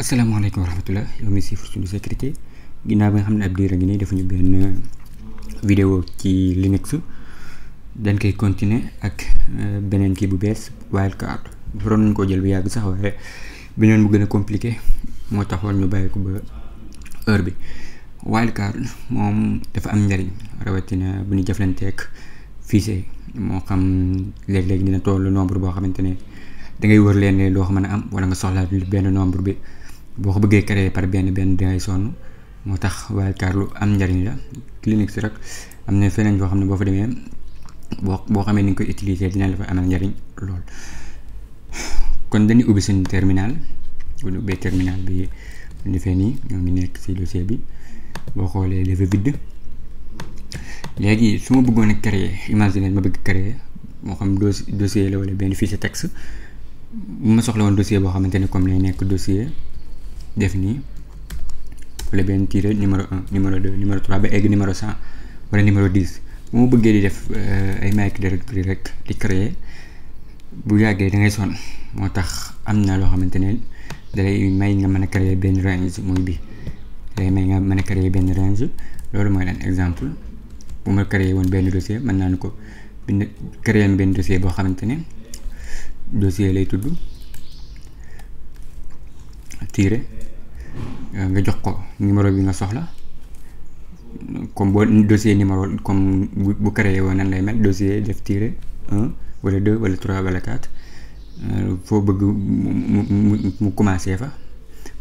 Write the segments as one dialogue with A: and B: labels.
A: asalaamaaleykum wa rahmatulah yow mi si suñu sécurité ginnaaw bi nga xam ne ab diir a ngi nii defuñu benn vidéo ci Linux dañ koy continuer ak beneen kii bu bees wildcard waroon nañu koo jël bu yàgg sax waaye beneen bu gën a compliqué moo taxoon ñu bàyyi ko ba heure bi. wildcard moom dafa am njariñ rawatina bu ñu jëflanteeg fichier moo xam léeg-léeg dina toll nombre boo xamante ne da ngay wër leen doo ko mën a am wala nga soxla benn nombre bi boo ko bëggee créer par benn dangay sonn moo tax wildcard lu am njariñ la. Linux rek am na feneen boo xam ne boo fa demee boo xamee ni nga koy utiliser dina la fa amal njariñ lool. kon dañuy ubbi suñu terminal bu ñu ubbee terminal bi ñu defee nii ñoo ngi nekk ci dossier bi boo xoolee leve vide. léegi su ma bëggoon a créer imaginer ma bëgg créer moo xam dossier la wala benn fichier texte bu ma soxla woon dossier boo xamante ne comme lay nekk dossier def nii wala benn tiré numéro 1 numéro 2 numéro 3 ba egg numéro 100 wala numéro 10 bu ma bëggee di def ay directory rek di créer bu yàggee da ngay sonn moo tax am na loo xamante ne dalay may nga mën a créer benn range muy bi dalay may nga mën a créer benn range. loolu mooy lan exemple bu ma créer woon benn dossier mën naa ko bind créer benn dossier boo xamante ne dossier lay tudd tiré nga jox ko numéro bi nga soxla comme boo dossier numéro comme bu créé woon nan lay mel dossier def tiré 1 wala 2 wala 3 wala 4 foo bëgg mu commencé fa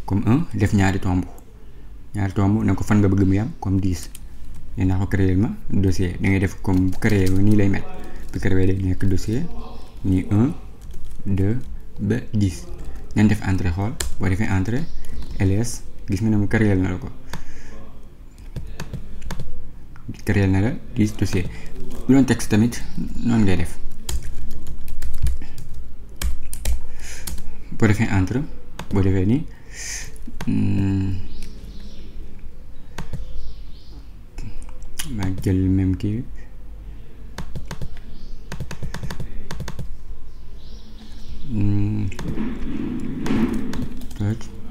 A: comme 1 def ñaari tomb ne ko fan nga bëgg mu yam comme 10 nee naa ko créer ma dossier da ngay def comme bu créé woon nii lay mel bu créé day nekk dossier nii 1 2 ba 10 ngeen def entrée xool boo defee entrée ls gis nga ne mu créer na la ko créer na la 10 dossier bu doon texte tamit noonu ngay def boo defee entrée boo defee nii ma jël même kii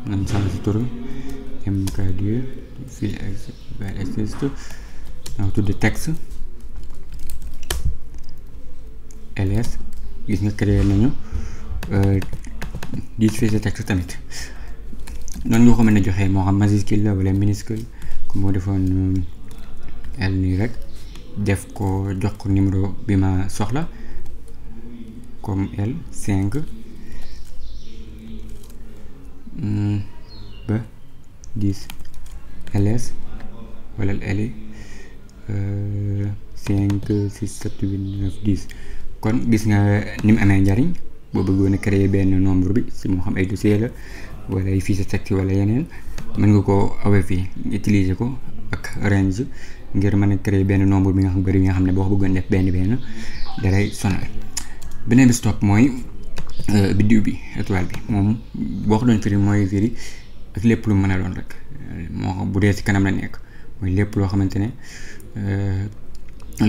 A: nañ changé tur mkd fil existe naa tudd texte ls gis nga créé nañu 10 fichier texte tamit noonu nga ko mën a joxee moo xam majuscule la wala minuscule comme moo defoon l nii rek def ko jox ko numéro bi ma soxla comme L5 ba 10 ls wala L 5 6 7 8 9 10 kon gis nga ni mu amee njariñ boo bëggoon a créer benn nombre bi si moo xam ay dossier la wala ay fichier texte wala yeneen mën nga koo awee fii utiliser ko ak range ngir mën a créer benn nombre bi nga xam bëri bi nga xam ne boo ko bëggoon def benn dalay sonal. beneen bi stop mooy biddiw bi étoile bi moom boo ko doon firi mooy firi ak lépp lu mën a doon rek moo xam bu dee ci kanam la nekk mooy lépp loo xamante ne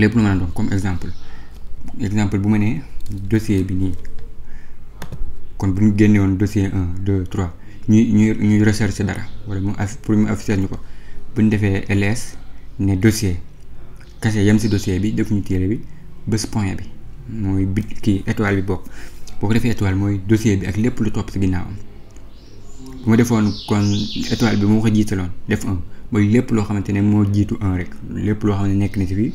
A: lépp lu mën a doon comme exemple bu ma nee dossier bi nii kon bu ñu génne woon dossier 1 2 3 ñuy recherche dara wala pour mu afficher ñu ko bu ñu defee ls ne dossier kase yem si dossier bi defuñu tiré bi bés point bi mooy bit kii étoile bi bokk boo ko defee étoile mooy dossier bi ak lépp lu topp si ginnaawam. bu ma defoon kon étoile bi moo ko jiitaloon def 1 mooy lépp loo xamante ne moo jiitu 1 rek lépp loo xam ne nekk na si fii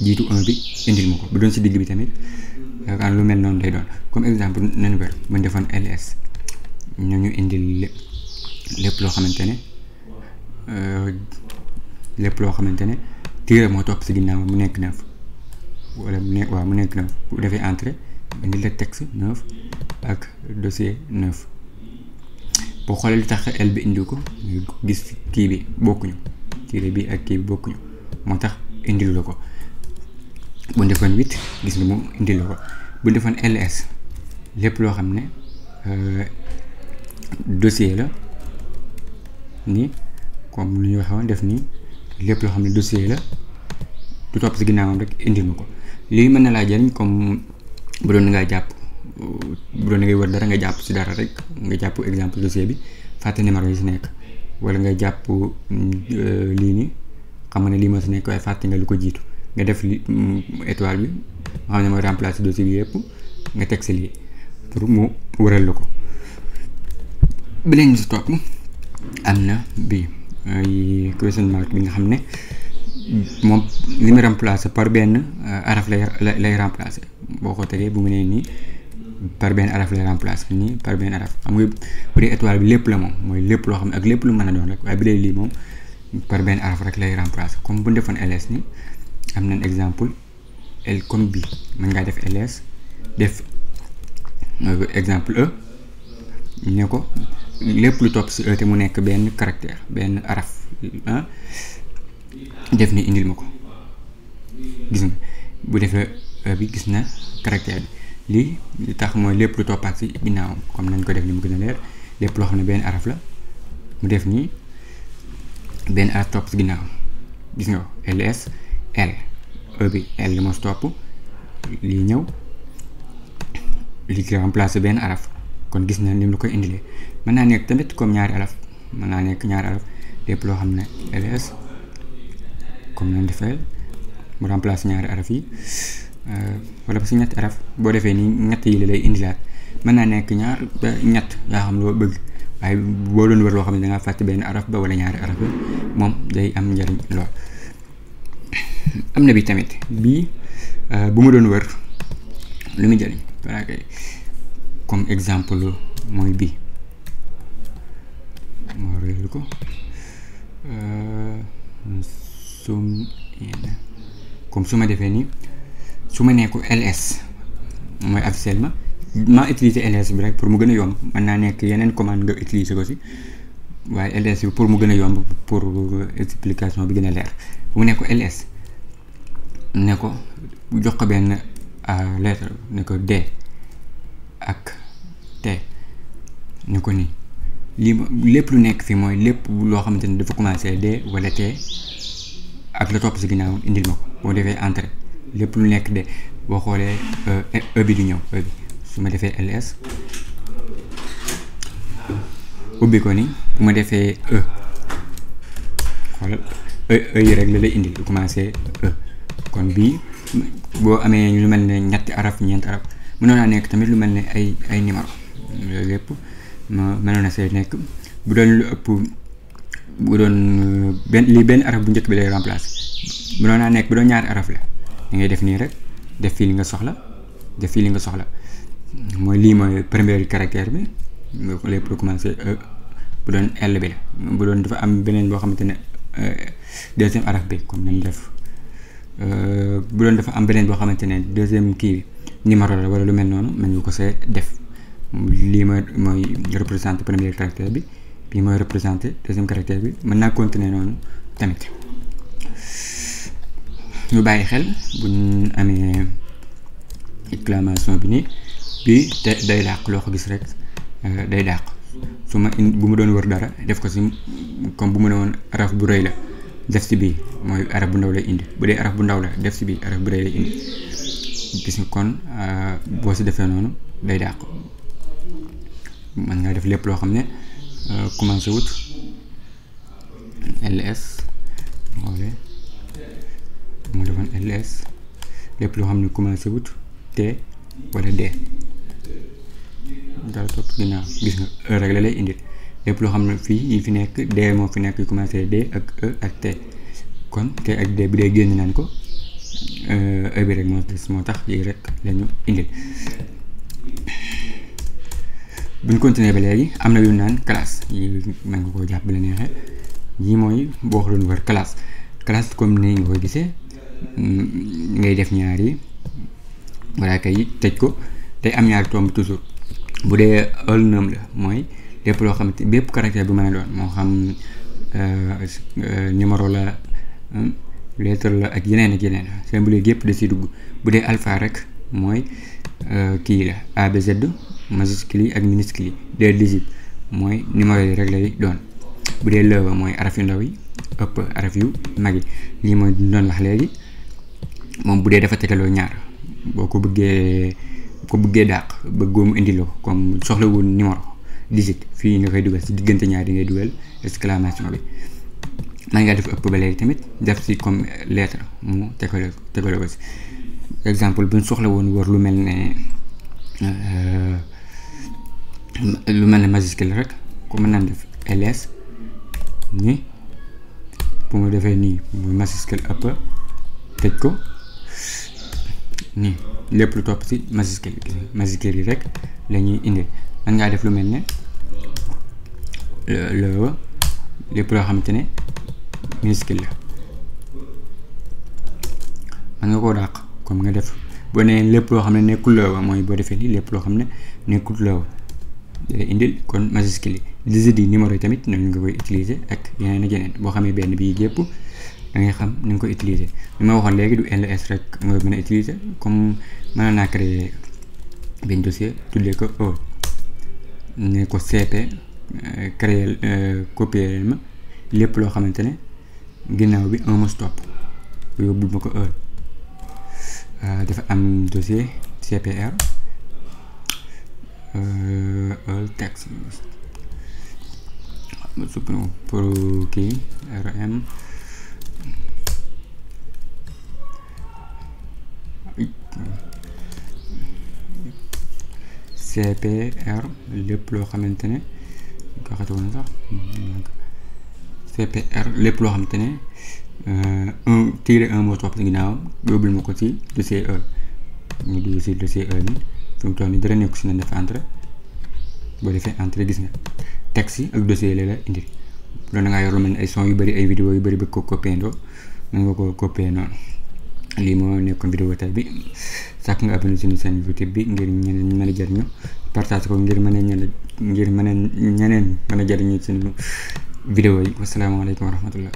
A: jiitu 1 bi indil ma ko bu doon si digg bi tamit yaakaar lu mel noonu lay doon comme exemple nañu ver bu ñu defoon ls ñu indil lépp loo xamante ne tiré moo topp si ginnaaw mu nekk 9 wala mu nekk 9 bu defee entrée indil la texte 9 ak dossier 9 boo xoolee lu tax L bi indi ko gis kii bi bokkuñu tiré bi ak kii bi bokkuñu moo tax indil la ko. bu defoon 8 gis nga mu indil la ko bu defoon ls lépp loo xam ne dossier la ni comme lu ñu waxoon def nii lépp loo xam ne dossier la du topp si ginnaawam rek indil ma ko. lii mën na laa jariñ comme bu doon ngaa jàpp bu doon ngay wër dara nga jàpp si dara rek nga jàpp exemple dossier bi fàtte numéro yi si nekk wala nga jàpp lii ni xam nga ne lii moo si nekk waaye fàtte nga lu ko jiitu nga def li étoile bi nga xam ne mooy remplacer dossier bi yëpp nga teg si lii pour mu wëral la ko. beneen bi si topp am na bii ay question mark bi nga xam ne moom li mu remplacer par benn araf lay remplacer boo ko tegee bu mu nee nii par benn araf lay remplacer nii par benn araf xam nga bu dee étoile bi lépp la moom mooy lépp loo xam ne ak lépp lu mën a doon rek waaye bu dee lii moom par benn araf rek lay remplacer comme bu ñu defoon ls ni am nañ exemple l comme bii mën ngaa def ls def exemple e ne ko lépp lu topp si e te mu nekk benn caractère benn araf def ni indil ma ko gis nga bu defee e bi gis na caractère bi lii li tax mooy lépp lu toppaat si ginnaawam comme nañ ko def ni mu gën a leer lépp loo xam ne benn araf la mu def nii benn araf topp si ginnaawam gis nga ls l e bi l moo si topp lii ñëw li remplacer benn araf kon gis na ni mu la koy indilee mën naa nekk tamit comme ñaari araf mën naa nekk ñaari araf lépp loo xam ne ls comme nañ defee mu remplacer ñaari araf yi wala ba si ñetti araf boo defee nii ñett yi la lay indilaat mën naa nekk ñaar ba ñett yaa xam loo bëgg waaye boo doon wër loo xam ne dangaa fàtte benn araf ba wala ñaari araf moom day am njariñ lool. am na bi tamit bii bu ma doon wër lu muy jariñ voilà kay comme exemple mooy bii moo réelu ko comme su ma defee nii su ma nekku ls mooy officiellement ma utiliser ls bi rek pour mu gën a yomb mën naa nekk yeneen commande nga utiliser ko si waaye ls bi pour mu gën a yomb pour explication bi gën a leer bu mu nekku ls ne ko jox ko benn lettre ne ko d ak t ne ko nii lii lépp lu nekk fii mooy lépp loo xamante ni dafa commencé d wala t ak la topp si ginnaaw indil ma ko boo defee entrée lépp lu nekk de boo xoolee e bi du ñëw e bi su ma defee ls ubbi ko ni bu ma defee xoolal e yi rek la lay indil lu commencé kon bii boo amee lu mel ne ñetti araf ñeenti araf mënoon naa nekk tamit lu mel ne ay numéro yooyu lépp mënoon na see nekk bu doon lu ëpp bu doon benn araf bu njëkk bi lay remplacer mënoon naa nekk bu doon ñaari araf la da ngay def nii rek def fii li nga soxla mooy lii mooy premier caractère bi lépp lu commencé bu doon L bi la bu doon dafa am beneen boo xamante ne deuxième araf bi comme nañ def bu doon dafa am beneen boo xamante ne deuxième kii numéro la wala lu mel noonu mën nga ko see def lii mooy représenter premier caractère bi bii mooy représenter deuxième caractère bi mën naa continuer noonu tamit. ñu bàyyi xel buñ amee exclamation bi nii bii te day dàq loo ko gis rek day dàq su ma bu mu doon wër dara def ko si comme bu mu ne woon araf bu rëy la def si bii mooy araf bu ndaw lay indi bu dee araf bu ndaw la def si bii araf bu rëy lay indi gis nga kon boo si defee noonu day dàq mën ngaa def lépp loo xam ne commencé wut ls xoolee mu defoon ls lépp loo xam ne commencé wut t wala d daal topp ginnaaw gis nga e rek la lay indi lépp loo xam ne fii yi fi nekk d moo fi nekk yu commencé d ak e ak t kon t ak d bi dee génn nañ ko e bi rek moo tax yi rek lañu indil. buñ continuer ba léegi am na yu naan classe yi mën nga koo jàpp ba la neexee yii mooy boo ko doon wër classe comme ni nga koy gisee ngay def ñaar yi wala kay tëj ko day am ñaari tomb toujours bu dee all name la mooy lépp loo xamante bépp caractère bu mën a doon moo xam numéro la lettre la ak yeneen symbole yëpp da si dugg bu dee alpha rek mooy kii la A B Z majuscule yi ak minuscule yi des digits mooy numéro yi rek lay doon bu dee lëwa mooy araf yu ndaw yi ëpp araf yu mag yi lii mooy doon wax léegi moom bu dee dafa tegaloo ñaar boo ko bëggee dàq bëggoo mu indi la ko comme soxlawul numéro digit fii nga koy dugal si diggante ñaari ngay dugal exclamation bi. man ngaa def ëpp ba léegi tamit def si comme lettre mu tegale ko si exemple buñ soxla woon war lu mel ne majuscule rek ku mën naan def ls ni bu mu defee nii muy majuscule ëpp tëj ko nii lépp lu topp si majuscule yi rek la ñuy indi. man ngaa def lu mel ne lépp loo xamante ne minuscule la man nga koo dàq comme nga def boo nee lépp loo xam ne nekkul la mooy boo defee lii lépp loo xam ne nekkul la indil kon majuscule yi. digit yi numéro yi tamit noonu nga koy utiliser ak yeneen ak yeneen boo xamee benn bii yëpp da ngay xam ni nga koy utiliser. li ma waxoon léegi du ls rek nga mën a utiliser comme mën naa créer benn dossier tuddee ko o ne ko cp créer copier ma lépp loo xamante ne ginnaaw bi un mot stop yóbbul ma ko heure dafa am dossier cpr texte pour kii rm cpr lépp loo xamante ne ko xati woon sax cpr lépp loo xamante ne un mot topp si ginnaawam yóbbul ma ko ci dossier e ñu dugg si dossier e ni fi mu toll nii dara nekku si na def entrée boo defee entrée gis nga texte yi ak dossier la indi. loolu da ngaa yor lu mel ne ay son yu bëri ay vidéo yu bëri bëgg ko copier ndoo mën nga ko copier noonu. lii moo nekkoon vidéo tey bi sàkk nga abonné suñu chaîne YouTube bi ngir ñeneen mën a jariñu partage ko ngir mën a ñeneen mën a jariñu suñu vidéo yi. wasalaamaaleykum wa rahmatullah.